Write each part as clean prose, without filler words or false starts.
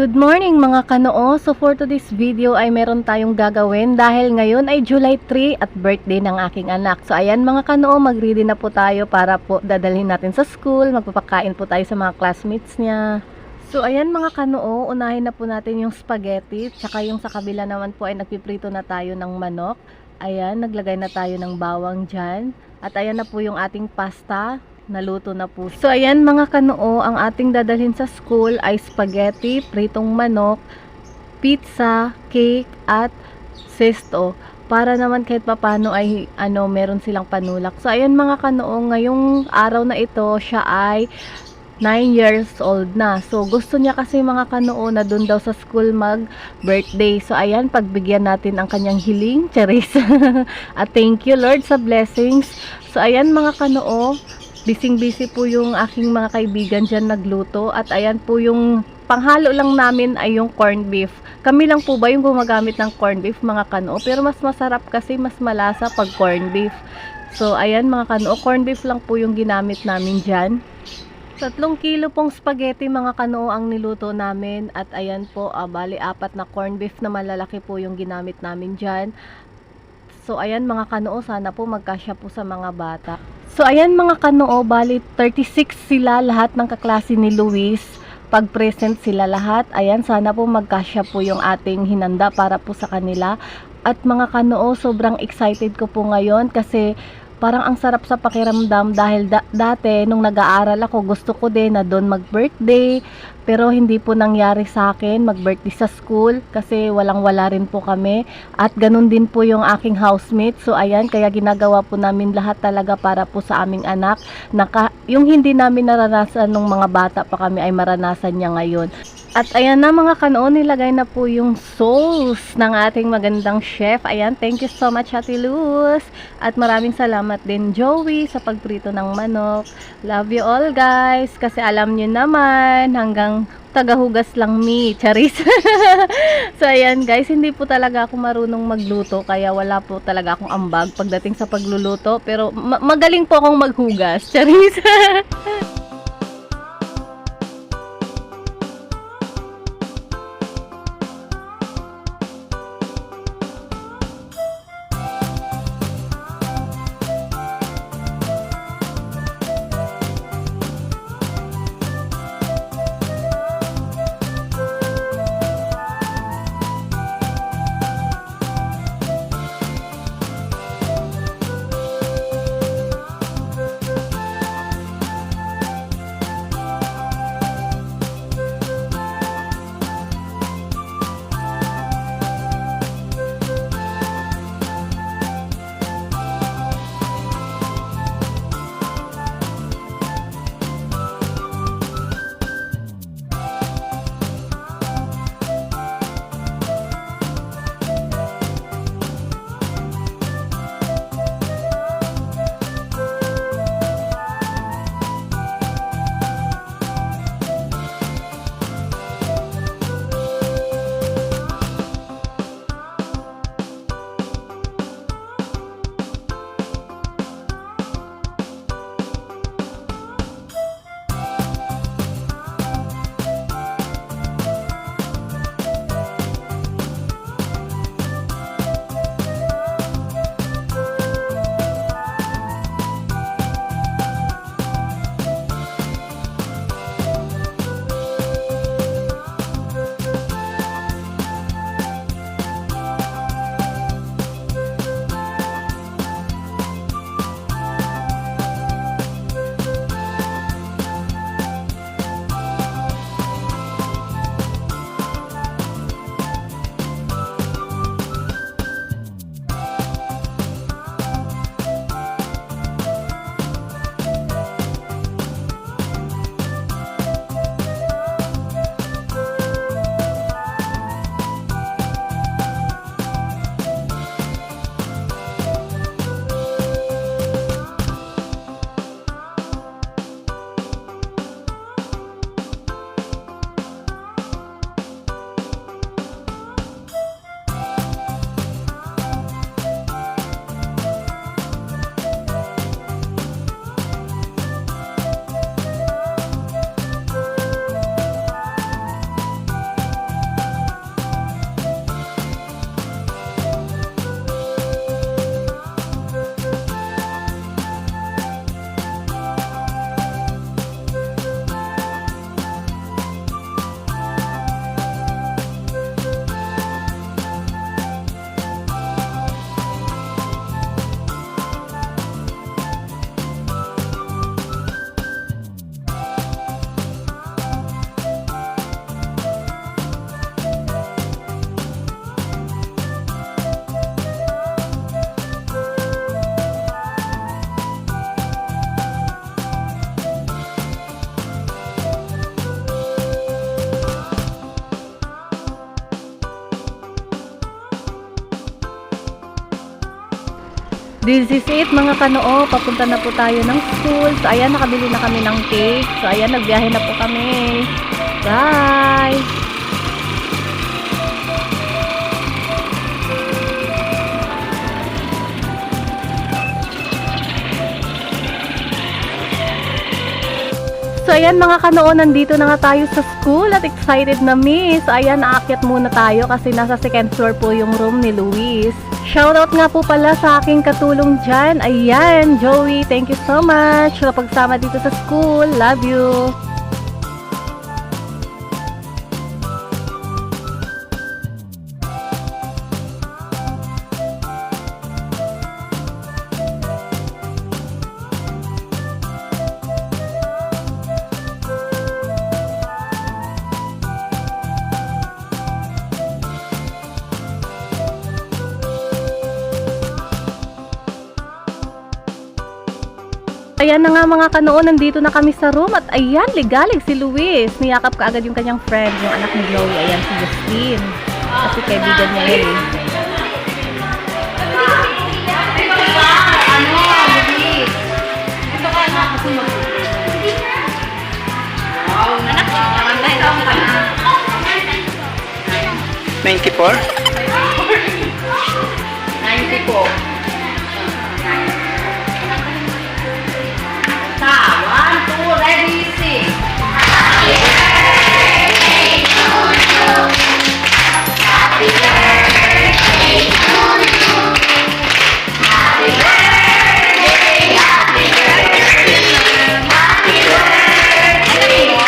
Good morning mga kanoo! So for today's video ay meron tayong gagawin dahil ngayon ay July 3 at birthday ng aking anak. So ayan mga kanoo, mag-ready na po tayo para po dadalhin natin sa school. Magpapakain po tayo sa mga classmates niya. So ayan mga kanoo, unahin na po natin yung spaghetti. Tsaka yung sa kabila naman po ay nagpiprito na tayo ng manok. Ayan, naglagay na tayo ng bawang dyan. At ayan na po yung ating pasta. Naluto na po. So ayan mga kanoo, ang ating dadalhin sa school ay spaghetti, pritong manok, pizza, cake at sesto. Para naman kahit papano ay meron silang panulak. So ayan mga kanoo, ngayong araw na ito siya ay 9 years old na. So gusto niya kasi mga kanoo na dun daw sa school mag birthday. So ayan, pagbigyan natin ang kanyang hiling, charis. At thank you Lord sa blessings. So ayan mga kanoo, busy po yung aking mga kaibigan dyan nagluto. At ayan po yung panghalo lang namin ay yung corned beef. Kami lang po ba yung gumagamit ng corned beef mga kanoo? Pero mas masarap kasi mas malasa pag corned beef. So ayan mga kanoo, corned beef lang po yung ginamit namin dyan. 3 kilo pong spaghetti mga kanoo ang niluto namin. At ayan po, bali 4 na corned beef na malalaki po yung ginamit namin dyan. So ayan mga kanoo, sana po magkasya po sa mga bata. So ayan mga kanoo, bali 36 sila lahat ng kaklase ni Luis. Pag present sila lahat, ayan sana po magkasya po yung ating hinanda para po sa kanila. At mga kanoo, sobrang excited ko po ngayon kasi parang ang sarap sa pakiramdam dahil dati nung nag-aaral ako gusto ko din na doon mag-birthday, pero hindi po nangyari sa akin mag-birthday sa school kasi walang-wala rin po kami. At ganun din po yung aking housemate. So ayan, kaya ginagawa po namin lahat talaga para po sa aming anak. Yung hindi namin naranasan nung mga bata pa kami ay maranasan niya ngayon. At ayan na mga kanoo, nilagay na po yung sauce ng ating magandang chef. Ayan, thank you so much Ate Luz. At maraming salamat din Joey sa pagprito ng manok. Love you all guys. Kasi alam nyo naman, hanggang tagahugas lang me. Charis. So ayan guys, hindi po talaga ako marunong magluto. Kaya wala po talaga akong ambag pagdating sa pagluluto. Pero magaling po akong maghugas. Charis. This is it mga kanoo, papunta na po tayo ng school. So ayan, nakabili na kami ng cake. So ayan, nagbiyahe na po kami. Bye! So ayan mga kanoo, nandito na nga tayo sa school at excited na miss. So ayan, aakyat muna tayo kasi nasa second floor po yung room ni Luis. Shoutout nga po pala sa aking katulong dyan. Ayan, Joey, thank you so much sa pagsama dito sa school. Love you! Ayan na nga mga kanoo, nandito na kami sa room at ayan, ligalig si Luis. Niyakap ka agad yung kanyang friend, yung anak ni Joey. Ayan, si Justine. Kasi kaibigan niya yun eh. Wow, anak, 94? 94. One, two, ready, sing. Happy birthday to you. Happy birthday to you. Happy birthday, happy birthday, happy birthday to you.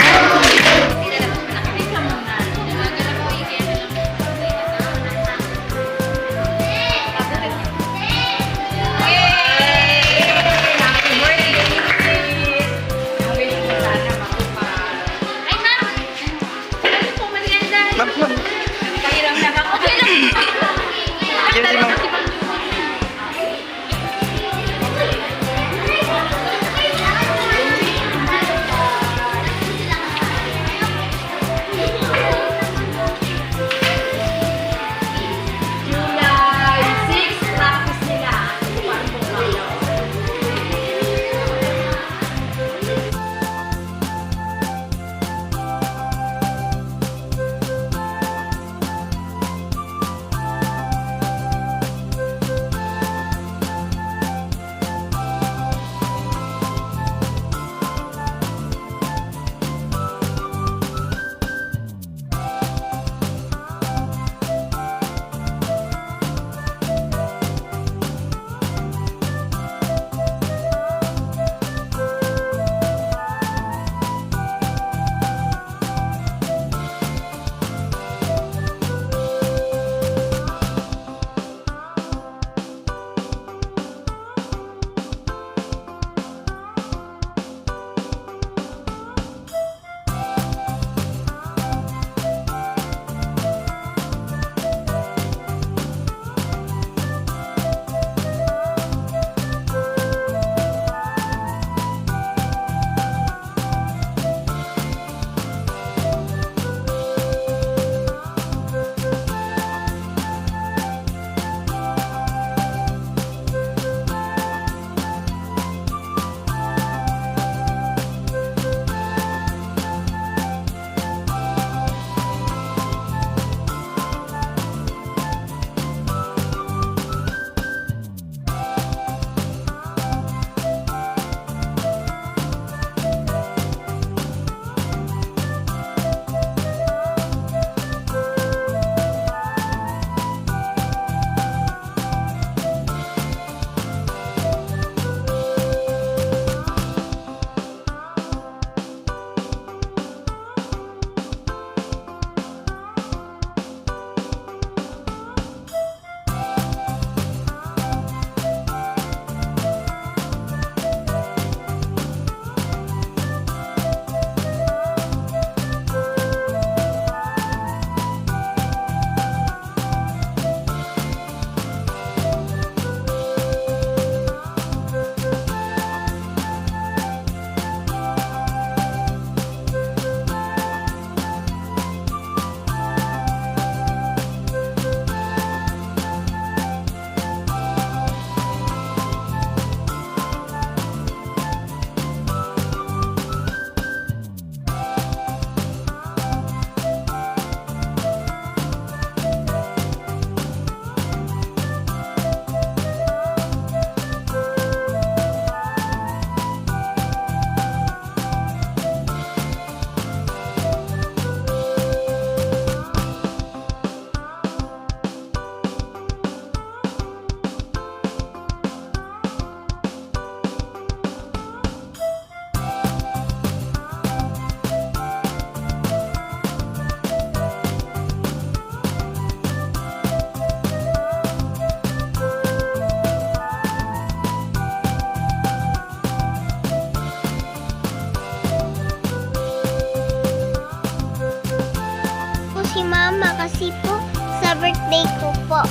birthday ko po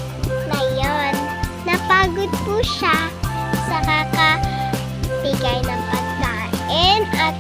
ngayon. Napagod po siya sa kakabigay ng pagkain at